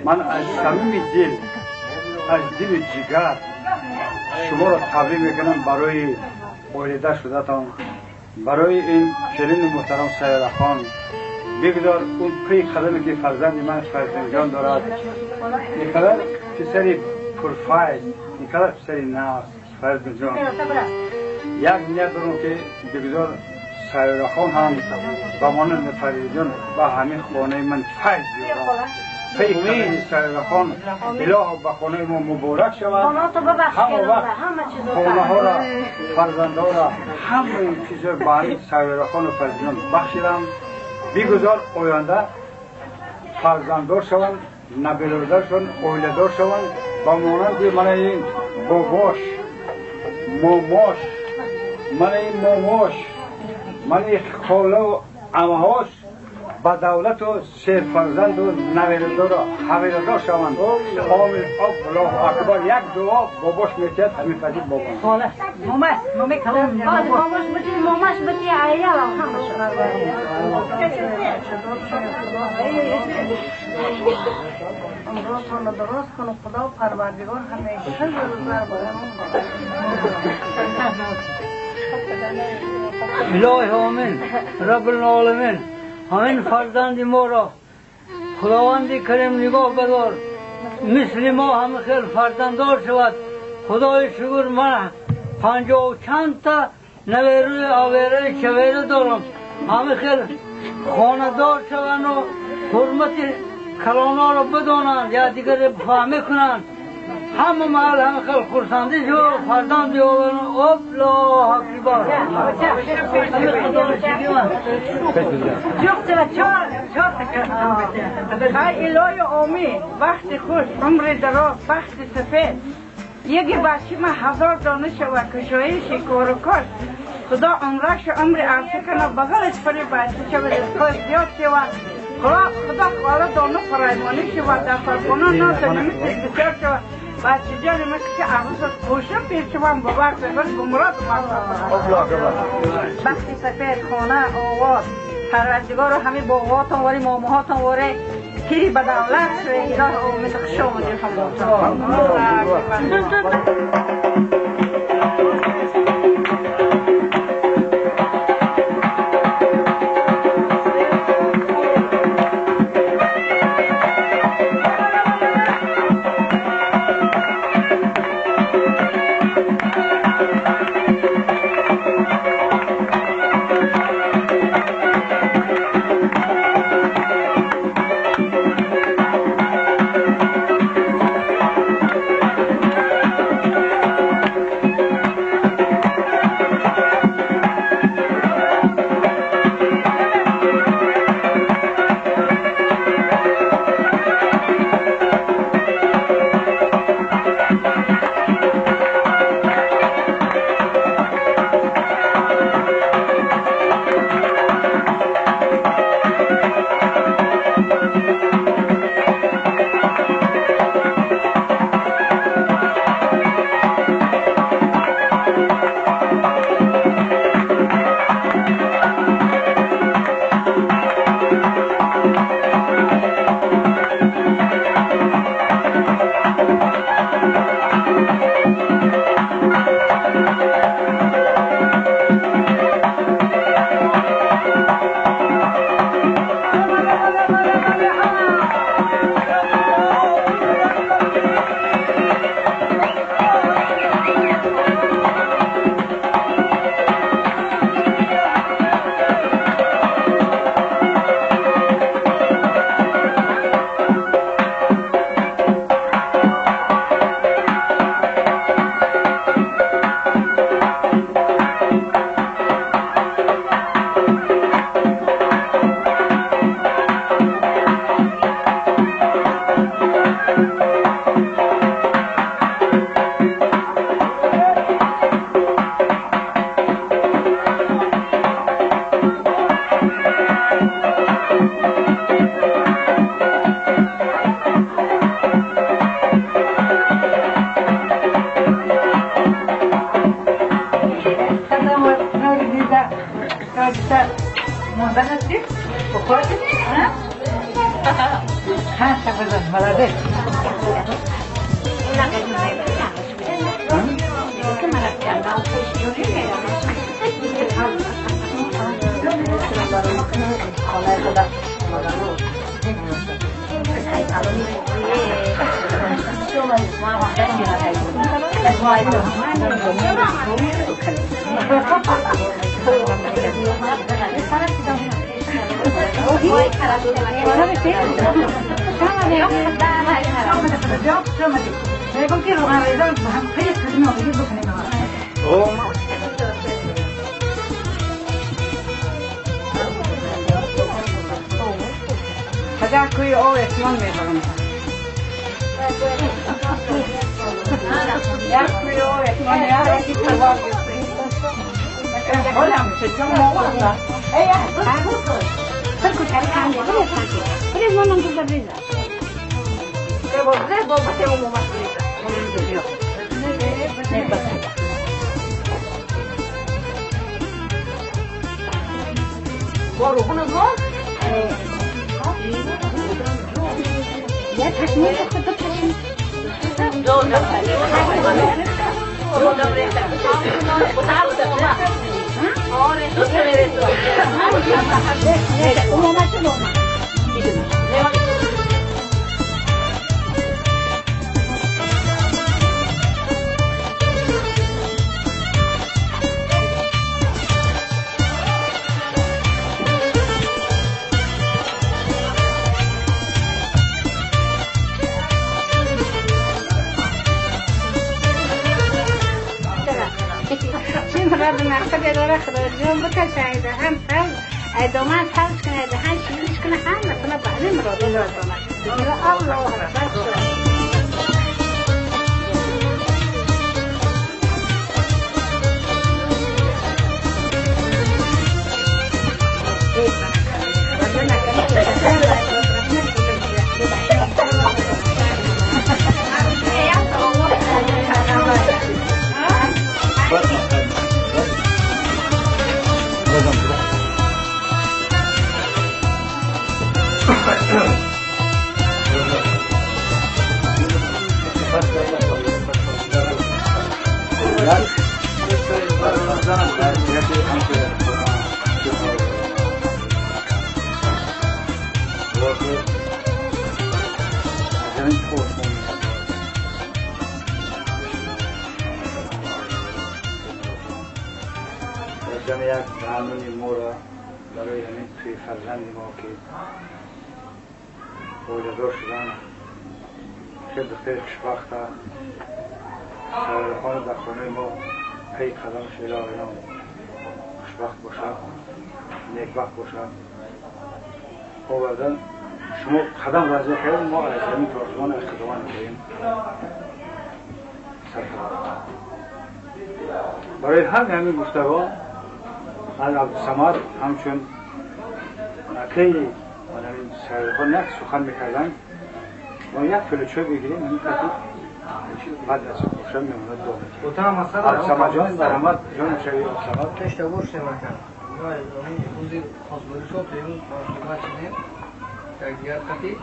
من از صمیم دل، از دل جگر شما را تبریک میکنم برای والده شده‌تان، برای این شیرین محترم سیاره خان. بگذار اون پی قدمی که فرزند من فرزند جان دارد، اینقدر پسر پرفایز، اینقدر پسر ناز فرزند جان، یک نیت دارم که بگذار سیاره خان هم به مانند فرزند جان به همین خانه من فیض بیارد. پیغام سیاره خان الهی به خانه ما مبارک شود. همه وقت خانه ها را، فرزندها را، همه چیزها به همین سیاره خان و فرزندان بخشیدم. بگذار آینده فرزنددار شوند، نبیله‌دار شوند، عائله‌دار شوند، به مانند من این باباش، ماماش، من این ماماش، من این خاله و عمهاش با دولت و سه فرزند و نویله‌دار و حویله‌دار شوند. آمین. الله اکبر. یک دعا باباش میتید همین فضیل بابا. ماماش ماماش ماماش بتی عیال همش. امروزتون درست کن خدا و پروردگار همیشه روزگار برامون. الهی آمین رب العالمین. همین فرزند ما را خداوند کریم نگاه بدار، مثل ما هم خیر فرزنددار شود. خدای شکر من 50 و چند تا نویروی آویره چویره دارم، همه خیر خانه‌دار شوند و حرمت کلانا را بدانند یا دیگر فهمه کنند. همه محل همه خیلی خرسندی شو فرزند بیاورن. الله اکبر. الهی آمین. وقت خوش، عمر دراز، بخت سفید. یکی بچه من 1000 دانه شود کشایش کار و کار. خدا عمرش عمر عرصه کنه، بغلش پری بچه شود، رزقش زیاد شود. خدا خواله دانه فرایمانی شود، در فرخانه ناز نمیتش بسیار شود. بچه جان من که عروس خوشم پیر شوم با وقت بس بمراد بخت سفید، خانه آواز، پروردگار رو همه باباتون واری ماماهاتون واری پیری به دولت شوی. الهی امید خوش آمدید. برای همین گفتگو از عبدالصمد همچون اکی سرخان یک سخن میکردن ما یک فلوچه بگیریم این کتی بعد از خوشم میموند دامد عبدالصمد جان درآمد جان شوی عبدالصمد تشتا گوش نمکن روزی خواستگاری شد تو امروز صحبت شدیم یک دیگر کتی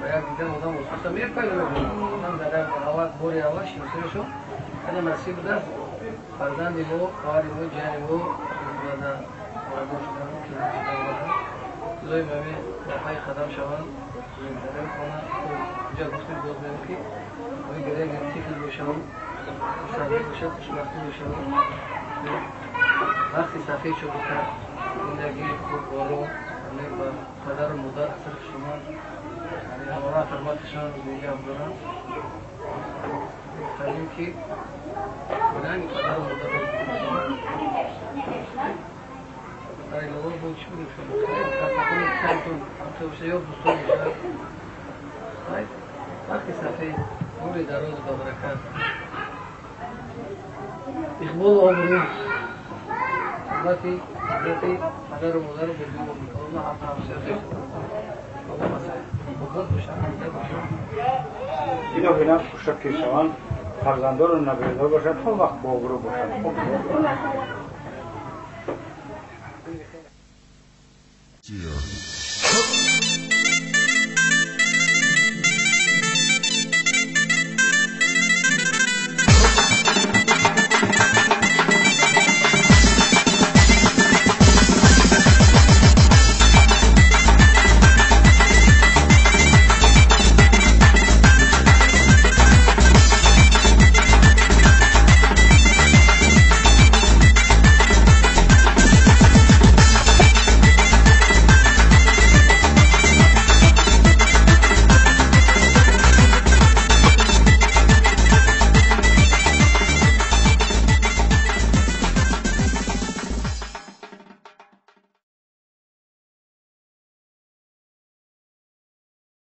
با یک دیدن آدم وسوسه میپیدا میکنه آدم در اول بار اول شناسایی شد خیلی نصیب بوده فرزند ما، خواهر ما، جان ما، برادر شدن که Илоҳи мами дар пайи қадам шаванд, дар ин хона ҷа гуфтем, боз мегӯм, ки гар як тифл бошаванд, хурсандӣ бошад, хушбахтӣ бошаванд, вақти сафед шуда, зиндагии хуб, ором ба падару модар асар хушомад, ҳамора ҳурматашон нигоҳ доранд. Беҳтарин ки ранги падару модарро дар илова бо чӣ будем, ё дӯстон бошад, вақти сафед, умри дароз, ба баракат, иқболу обрӯ, ҳурмати ҳазрати падару модару бузург ҳамсоя обод бошанд, зинда бошанд. Илоҳи на хушак шаванд, фарзандору наберадор бошанд, то вақт бо обрӯ бошанд. Yeah.